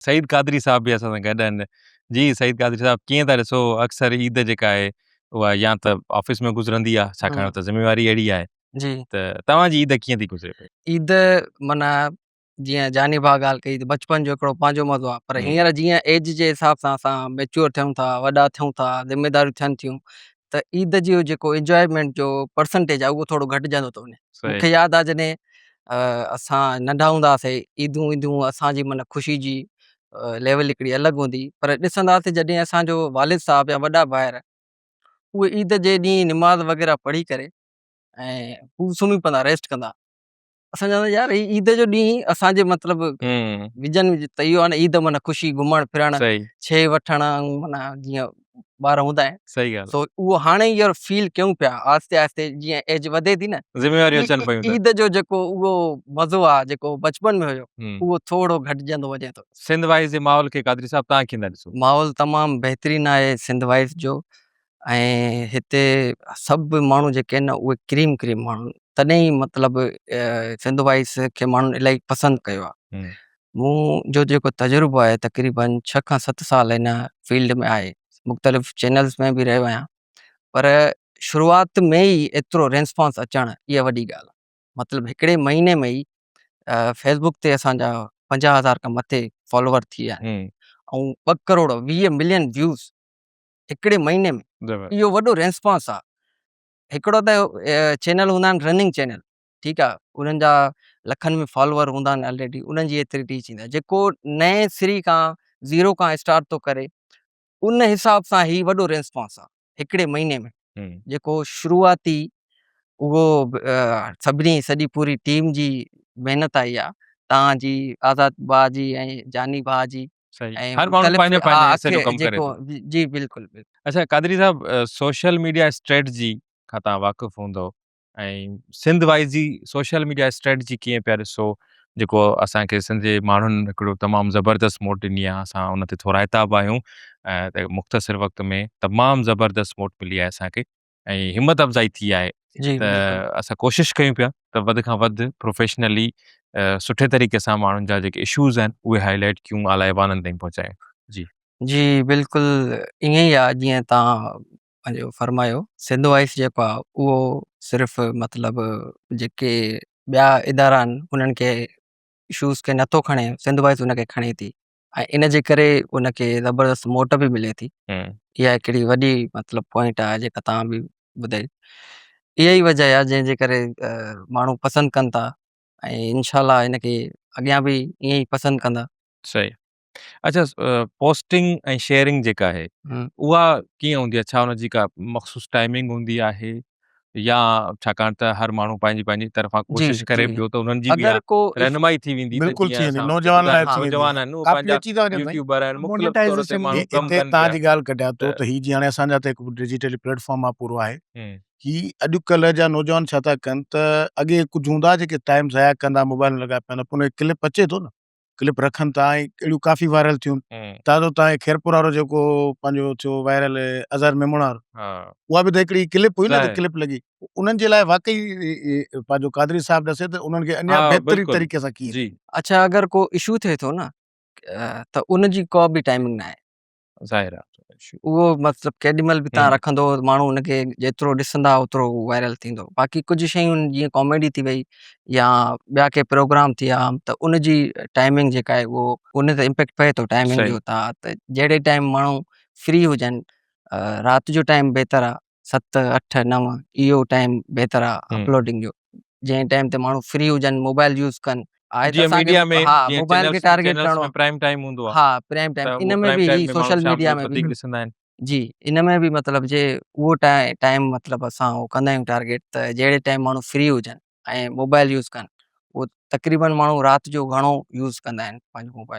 سعيد قادري صاحب به اسان سان گڏ آهن. جي سعيد قادري صاحب ڪيئن ٿا ڏسو اڪثر عيد جيڪا آهي اها يا ته آفيس ۾ گذرندي آهي ڇاڪاڻ ته ذميواري اهڙي آهي جي ته توهان جي عيد ڪيئن ٿي گذري پئي؟ عيد معنيٰ جيئن جاني ڀاء ڳالهه ڪئي ته بچپن جو هڪڙو پنهنجو مزو آهي پر هينئر جيئن ايج جي حساب سان اسان ميچوئر ٿيون ٿا وڏا ٿيون ٿا ذميداريون ٿين ٿيون ته عيد جو جيڪو انجوائمينٽ جو پرسنٽيج آهي اهو ٿورو گهٽجندو ٿو وڃي. مون کي ياد آهي جڏهن اسان ننڍا هوندا هئاسين عيدون ويدون اسان جي معنيٰ خوشي جي ليول هڪڙي الڳ هوندي هئي پر ڏسندا هئاسين جڏهن اسان جو والد صاحب يا وڏا ڀائر اهي عيد جي ڏينهن نماز وغيره پڙهي ڪري ۽ هو سمهي پوندا ريسٽ ڪندا اسان چوندا يار هي عيد جو ڏينهن اسان جي مطلب وجن ته اهو آهي نه عيد معنيٰ خوشي گهمڻ ڦرڻ ڇي وٺڻ ۽ معنيٰ جيئن ٻار هوندا آهن صحيح ڳالهه سو اهو هاڻي هينئر فيل ڪيون پيا آهستي آهستي جيئن ايج وڌي ٿي نه ذميواريون اچن پيون عيد جو جيڪو اهو مزو آهي جيڪو بچپن ۾ هيو اهو ٿورو گهٽجندو وڃي ٿو. سنڌ وائيز جي ماحول کي قادري صاحب توهان ڪيئن ٿا ڏسو؟ ماحول تمام بهترين آهي سنڌ وائيز جو ۽ هتي سڀ ماڻهو جيڪي آهن نه اهي ڪريم ڪريم ماڻهو آهن تڏهن ئي مطلب سنڌ وائيس کي ماڻهن الاهي پسند ڪيو آهي مون جو جيڪو تجربو آهي تقريبن ڇهه کان ست سال هن فيلڊ ۾ آهي مختلف چينلز ۾ به رهيو آهيان پر شروعات ۾ ئي ايترو ريسپانس اچڻ اها وڏي ڳالهه آهي مطلب هڪڙي مهيني ۾ ئي فيسبوڪ تي اسان جا 50 هزار کان مٿي فالوور ٿي ويا آهن ۽ ٻه ڪروڙ 20 ملين ويوز هڪڙي مهيني ۾ اهو وڏو ريسپانس آ هڪڙو ته چينل هوندا آهن رننگ چينل ٺيڪ آ انهن جا لکن ۾ فالوور هوندا آهن آلريڊي انهن جي ايتري ريچ ايندي آ جيڪو نئين سري کان زيرو کان اسٽارٽ ٿو ڪري ان حساب سان هي وڏو ريسپانس آ هڪڙي مهيني ۾ جيڪو شروعاتي اهو سڀني سڄي پوري ٽيم جي محنت آئي آ تان جي آزاد ڀاء جي ۽ جاني ڀاء جي صحيح هر ماڻهو پنهنجي پنهنجي حصي جو ڪم ڪري ٿو. جي بلڪل بلڪل. اڇا قادري صاحب سوشل ميڊيا اسٽريٽجي کان توهان واقف هوندؤ ۽ سنڌ وائيز جي سوشل ميڊيا اسٽريٽجي ڪيئن پيا ڏسو جيڪو اسان کي سنڌ جي ماڻهن هڪڙو تمام زبردست موٽ ڏني آهي اسان ان تي ٿورائتا به آهيون ته مختصر وقت ۾ تمام زبردست موٽ ملي آهي اسان کي ۽ همت افزائي ٿي آهي ته اسان ڪوشش ڪيون پيا ته وڌ کان وڌ پروفيشنلي سٺي طريقي سان ماڻهن جا جيڪي اشوز آهن اهي هائي لائيٽ ڪيون اعليٰ ايوانن تائين پهچايون. جي. جي بلڪل ائين ئي آهي جيئن توهان پنهنجو فرمايو سنڌ وائس جيڪو آهي اهو صرف مطلب جيڪي ٻيا ادارا آهن انهن کي اشوز کي نٿو کڻي سنڌ وائس ان کي کڻي ٿي ۽ ان جي ڪري ان کي زبردست موٽ به ملي ٿي. اها هڪڙي وڏي مطلب پوائنٽ آهي جيڪا توهان به ٻڌائي. اها ئي وجه آهي جنهن جي ڪري ماڻهو پسند ڪن ٿا ۽ انشاء الله ان کي اڳيان به ائين ئي پسند ڪندا. صحيح اڇا پوسٽنگ ۽ شيئرنگ جيڪا آهي اها ڪيئن هوندي آهي ڇا ان جي ڪا مخصوص ٽائمنگ هوندي آهي يا ڇاڪاڻ ته هر ماڻهو پنهنجي پنهنجي طرفان ڪوشش ڪري پيو ته انهن جي به رهنمائي ٿي ويندي ته جيئن اسان نوجوان لاء ٿي نوجوان آهن اهي پنهنجا يوٽيوبر آهن مختلف طور تي ماڻهو ڪم ڪن پيا. جي ڳالهه ڪڍيان ٿو ته هي جيئن هاڻي اسان جا ته هڪ ڊجيٽلي پليٽ فارم آهي پورو آهي هي اڄڪلهه جا نوجوان ڇا ٿا ڪن ته اڳي ڪجهه هوندا جيڪي ٽائيم ضايع ڪندا موبائل ۾ لڳا پيا هوندا پوء ان کي ڪلپ اچي ٿو نه ڪلپ رکن ٿا ۽ اهڙيون ڪافي وائرل ٿيون تازو تان خيرپور وارو جيڪو پنهنجو ٿيو وائرل اظهر ميمڻ وارو اها به ته هڪڙي ڪلپ هئي نه ته ڪلپ لڳي انهن جي لاء واقعي پنهنجو قادري صاحب ڏسي ته انهن کي اڃا بهترين طريقي سان ڪيئن اڇا اگر ڪو اشو ٿئي ٿو نه ته ان جي ڪا به ٽائمنگ ناهي ظاهر آ اهو مطلب ڪيڏي مهل به تان رکندو ماڻهو ان کي جيترو ڏسندا اوترو وائرل ٿيندو باقي ڪجهه شيون جيئن ڪاميڊي ٿي وئي يا ٻيا ڪي پروگرام ٿي ويا ته ان جي ٽائمنگ جيڪا آهي اهو ان تي امپيڪٽ پئي ٿو ٽائمنگ جو ته جهڙي ٽائيم ماڻهو فري هجن رات جو ٽائيم بهتر آ ست اٺ نو اهو ٽائيم بهتر آ اپلوڊنگ جو جنهن ٽائيم تي ماڻهو فري هجن موبائل يوز ڪن آهي ته اسان کي ها موبائل کي ٽارگيٽ ڪرڻو پرائم ٽائيم هوندو آ ها پرائم ٽائيم ان ۾ به هي سوشل ميڊيا ۾ وڌيڪ ڏسندا آهن جي ان ۾ به مطلب جي اهو ٽائيم مطلب اسان هو ڪندا آهيون ٽارگيٽ ته جهڙي ٽائيم ماڻهو فري هجن ۽ موبائل يوز ڪن اهو تقريبن ماڻهو رات جو گهڻو يوز ڪندا آهن پنهنجو موبائل.